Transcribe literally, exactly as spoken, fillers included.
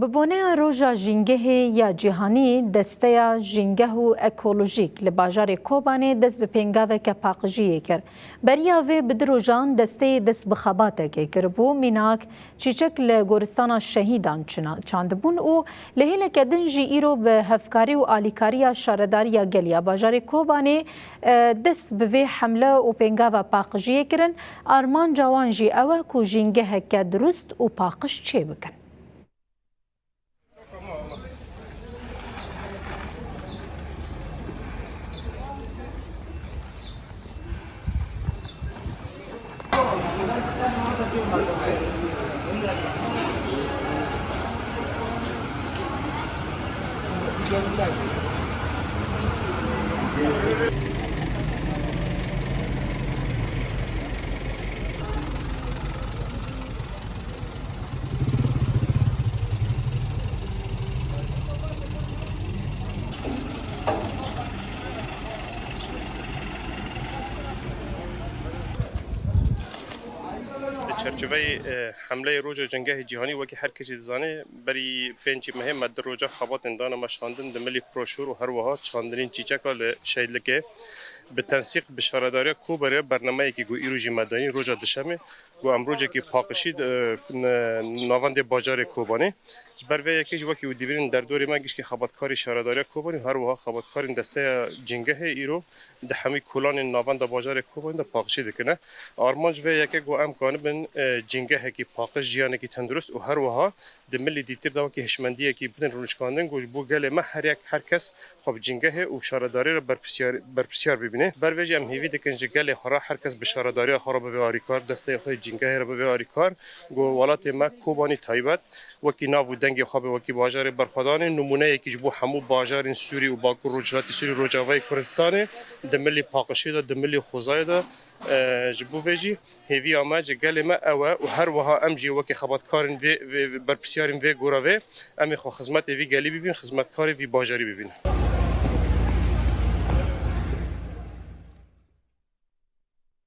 Bi boneya Roja Jîngehê ya Cîhanî, Desteya Jîngeh û Ekolojîk li bajarê Kobanê dest bi pêngaveke paqijiyê kir. Beriya vê bi du rojan desteyê dest bi xebatekê kiribû, mînak çîçek li Goristana Şehîdan çina-, çandibûn û li hêleke din jî îro bi hevkarî û alîkariya Şaredariya Gel ya bajarê Kobanê, e, dest bi vê hemle û pêngava paqijiyê kirin. Armanca wan jî ew e ku jîngeheke dirust û paqij çêbikin. Di çerçeveyê, e, hemleyê Roja Cengehê Cîhanî, wekî her kesî dizane, berî pêncî mehê me du roja xebatên dane meşandin, di milî broşûr û her wiha çandinên çîçeka li Şehîdlikê. Bi tensîq bi şaredariya Kobanê bernameyekî ku îro jî me danî, roja duşemê, ku em rojekî paqijî, e, n-, navendê bajarê Kobanê. Ji ber vê yekê jî wekî hûn dibînin derdorê me gişkî xebatkarê şaredariya Kobanê û her wiha xebatkarên desteya Cingehê îro di hemî kolanên navenda bajarê Kobanê de paqijî dikine. Armanc vê yekê ku em kanibin, e, cingehekî paqij, jiyanekî tendurist û her wiha di milî dîtir de wekî hişmendiyekî bidin rûnişkandin ku ji bo gelê me her yek, her kes xwe bi cingehê û şaredariyê re berpisyar, berpisyar bibîne. Ber vê jî em hêvî dikin ji gelê xwe re her kes bi şaredariya xwe re bibe alîkar, desteyê xwe yê cingehê re bibe alîkar. Ku welatê me Kobanî taybet wekî nav û dengê xwe be, wekî bajarê berxwedanê, nimûneyekî ji bo hemû bajarên Sûrî û Bakur Rojhilatê Sûrî, Rojavayê Kurdistanê, di milî paqijiyê de, di milî xwezayê de, e, ji bo vê jî hêviya me ji gelê me ew e û her wiha em jî wekî xebatkarên vê, vê, vê berpisyarên vê gora vê, em ê xwe xizmetê vî gelî bibîn, xizmetkarê vî bajarî bibîn.